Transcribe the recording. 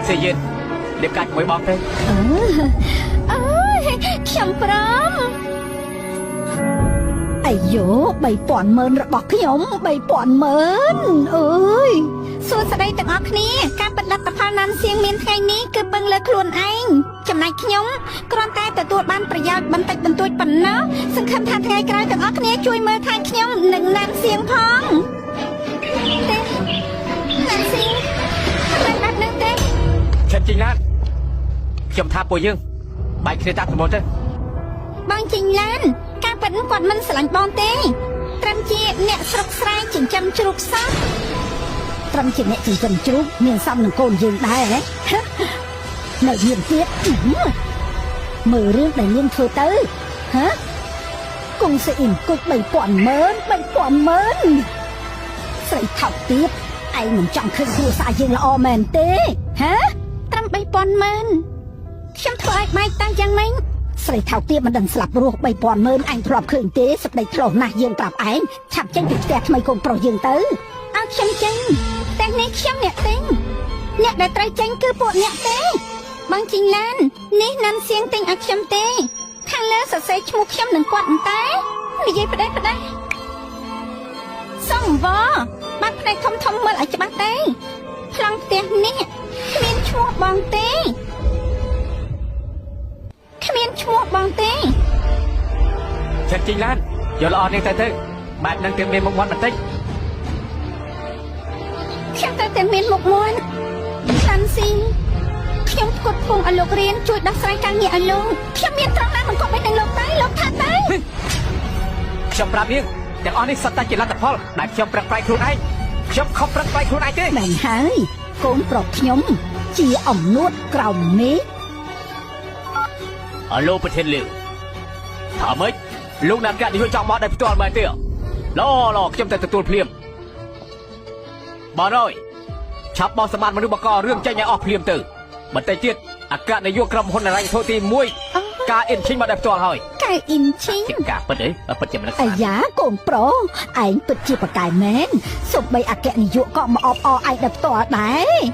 សេយិនរៀបការជាមួយបងទៅ អឺអើយខ្ញុំព្រម អាយ៉ូ3000ម៉ឺនរបស់ខ្ញុំ3000ម៉ឺនអើយ សួស្តីទាំងអស់គ្នាការពិតលទ្ធផលណានសៀងមានថ្ងៃនេះគឺពឹងលើខ្លួនឯងចំណែកខ្ញុំគ្រាន់តែទទួលបានប្រយោជន៍បន្តិចបន្តួចប៉ុណ្ណោះសង្ឃឹមថាថ្ងៃក្រោយទាំងអស់គ្នាជួយមើលថែខ្ញុំនិងណានសៀងផងទេណានសៀងមិនបែបនឹងទេ ឆិតជីងឡានខ្ញុំថាពួកយើងបែកគ្នាតាក់សមុទ្រទៅ បងជីងឡានការពិតគាត់មិនស្រឡាញ់បងទេត្រឹមជាអ្នកស្រុកស្រែចិញ្ចឹមជ្រូកសោះ ត្រឹមជាអ្នកចិញ្ចឹមជ្រូកមានសមនឹងកូនយើងដែរហ៎នៅមានទៀតមើលរឿងដែលនាងធ្វើទៅហ៎គង់សេអ៊ីមគុជ3000ម៉ឺន3000ម៉ឺនស្រីថោកទាបឯងមិនចង់ឃើញគ្រួសារយើងល្អមែនទេហ៎ ត្រឹម3000ម៉ឺនខ្ញុំធ្វើឲ្យបែកតាយ៉ាងម៉េច ស្រីថោកទាបមិនដឹងស្លាប់រស់3000ម៉ឺនអញធ្លាប់ឃើញទេសក្តីធ្លោះណាស់យើងប្រាប់ឯងឆាប់ចេញពីផ្ទះថ្មីកូនប្រុសយើងទៅ ឲ្យខ្ញុំចេញផ្ទះនេះខ្ញុំអ្នកទិញអ្នកដែលត្រូវចេញគឺពួកអ្នកទេបងជីងឡាននេះណាំសៀងទិញឲ្យខ្ញុំទេខាងលើសរសេរឈ្មោះខ្ញុំនឹងគាត់តែនិយាយផ្ដេសផ្ដេសសុំវបាត់ផ្នែកធំធំមើលឲ្យច្បាស់ទេប្លង់ផ្ទះនេះគ្មានឈ្មោះបងទេគ្មានឈ្មោះបងទេ ឆិតជីងឡានយកល្អនាងទៅទៅបែបហ្នឹងទើបមានមុខមាត់បន្តិច ខ្ញុំត្រូវតែមានមុខមាត់តាន់ស៊ីងខ្ញុំផ្គត់ផ្គង់ឲ្យលោករៀនជួយដោះស្រាយការងារឲ្យលោកខ្ញុំមានត្រង់ណាមិនគប្បីនឹងលោកទេលោកថាទេ ខ្ញុំប្រាប់នាងទាំងអស់នេះសុទ្ធតែជាលទ្ធផលដែលខ្ញុំប្រឹងប្រែងខ្លួនឯងខ្ញុំខំប្រឹងប្រែងខ្លួនឯងទេ មែនហើយកូនប្រុសខ្ញុំជាអំនួតក្រោមមេឃ អាឡូប្រធានលាវថាម៉េចលោកអ្នកកនាយកចង់មកដោយផ្ទាល់មែនទេល្អល្អខ្ញុំតែទទួលភ្លាមបាទហើយឆាប់បោះសម្បត្តិមនុស្សបករឿងចេញឲ្យអស់ភ្លាមទៅបន្តិចទៀតអគ្គនាយកក្រុមហ៊ុនហិរញ្ញវត្ថុទី1ការអ៊ិនឈិញមកដោយផ្ទាល់ហើយក ែអ៊ីនឈីង ជាការពិតអីពិតជាមនុស្ស អាយ៉ាកូនប្រុសឯងពិតជាប្រកែមែនសូម្បីអគ្គនាយកក៏មកអបអរឯងដោយផ្ទាល់ដែរ។